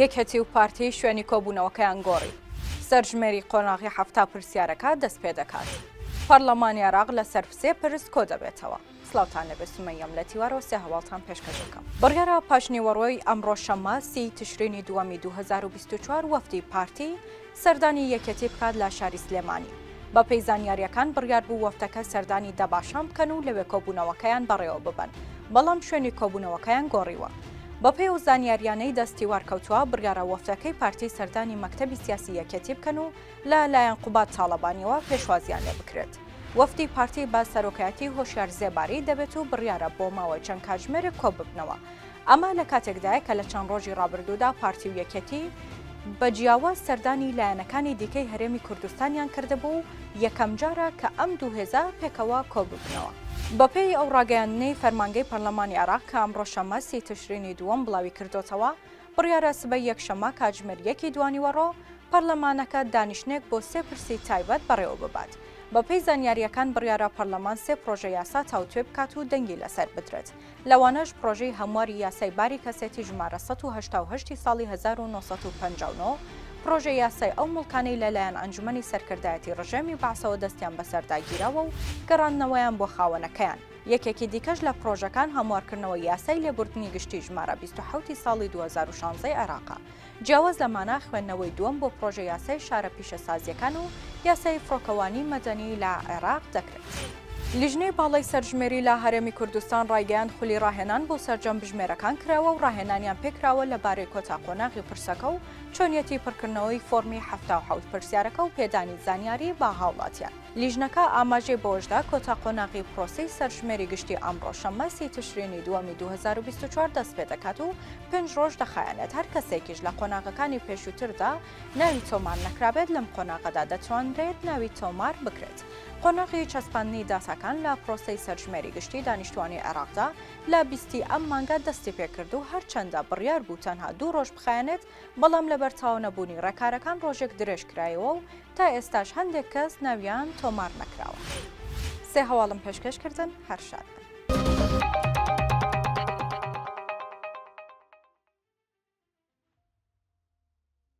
یەکێتی و پارتی شوێنی کۆبوونەوەکەیان گۆڕی. سەرژمێری قۆناغی 70 پرسیارەکە دەستپێدەکات. پەرلەمانی عێراق لەسەر سێ پرس کۆدەبێتەوە. سڵاوتان لێبێ سومەیەم لە تیوارەوە سێ هەواڵتان پێشکەش دەکەم. بڕیارە پاشنیوەڕۆی ئەمڕۆ شەممە سی تشرینی دووەمی 2024 وەفدی پارتی سەردانی یەکێتی بکات لە شاری سلێمانی. بەپێی زانیارییەکان بڕیار بوو وەفدەکە سەردانی دەباشان بکەن و لەوێ کۆبوونەوەکەیان بەڕێوە ببەن، بەڵام شوێنی کۆبوونەوەکەیان گۆڕیوە. بەپێی ئەو زانیارییانەی دەست تیوار کەوتووە، بڕیارە وەفدەکەی پارتی سەردانی مەکتەبی سیاسی یەکێتی بکەن و لە لایەن قوباد تاڵەبانیەوە پێشوازیان لێ بکرێت. وەفدی پارتی بە سەرۆکایەتی هۆشیار زێباری دەبێت و بڕیارە بۆ ماوەی چەند کاتژمێرێک کۆببنەوە. ئەمە لە کاتێکدایە کە لە چەند ڕۆژی ڕابردوودا پارتی و یەکێتی بە جیاواز سەردانی لایەنەکانی دیکەی هەرێمی کوردستانیان کردبوو و یەکەمجارە کە ئەم دوو هێزە پێکەوە کۆببنەوە. بەپێی ئەو ڕاگەیاندنەی فەرمانگەی پەرلەمانی عێراق کە ئەمڕۆ شەممە سی تشرینی دووەم بڵاویکردۆتەوە، بڕیارە سبەی یەکشەممە کاتژمێر یەکی دوانیوەڕۆ پەرلەمانەکە دانیشتنێک بۆ سێ پرسی تایبەت بەڕێوەببات. بەپێی زانیارییەکان بڕیارە پەرلەمان سێ پرۆژە یاسا تاوتوێ بکات و دەنگی لەسەر بدرێت، لەوانەش پرۆژەی هەمواری یاسای باری کەسێتی ژمارە 188 ی ساڵی 1959، پرۆژە یاسای ئەو موڵکانەی لەلایەن ئەنجومەنی سەرکردایەتی ڕژێمی بەعسەوە دەستیان بەسەردا گیراوە و گەڕاندنەوەیان بۆ خاوەنەکەیان. یەکێکی دیکەش لە پرۆژەکان هەموارکردنەوەی یاسای لێبوردنی گشتی ژمارە 27 ی ساڵی 2016 ی عێراقە. جیاواز لەمانە خوێندنەوەی دووەم بۆ پرۆژە یاسای شارە پیشەسازییەکان و یاسای فڕۆکەوانی مەدەنی لە عێراق دەکرێت. لیژنەی باڵای سەرژمێری لە هەرێمی کوردستان ڕایگەیاند خولی ڕاهێنان بۆ سەرجەم بژمێرەکان کراوە و ڕاهێنانیان پێکراوە لەبارەی کۆتا قۆناغی پرسەکە و چۆنیەتی پڕکردنەوەی فۆرمی 77 پرسیارەکە و پێدانی زانیاری بە هاوڵاتیان. لیژنەکە ئاماژەی بەوەشدا، کۆتا قۆناغی پرۆسەی سەرژمێری گشتی ئەمڕۆ شەممە سی تشرینی دووەمی 2024 دەستپێدەکات و پێنج ڕۆژ دەخایەنێت، هەر کەسێکیش لە قۆناغەکانی پێشووتردا ناوی تۆمار نەکرابێت لەم قۆناغەدا دەتوانرێت ناوی تۆمار بکرێت. قۆناغی چەسپاندنی داتاکان لە پرۆسەی سەرژمێری گشتی دانیشتووانی عێراقدا لە بیستی ئەم مانگە دەستیپێکرد و هەرچەندە بڕیار بوو تەنها دوو ڕۆژ بخایەنێت، بەڵام لەبەر تەواونەبوونی ڕێکارەکان ڕۆژێک درێژکرایەوە و تا ئێستاش هەندێک کەس ناویان تۆمار نەکراوە. سێ هەواڵم پێشکەش کردن هەر شاد بن.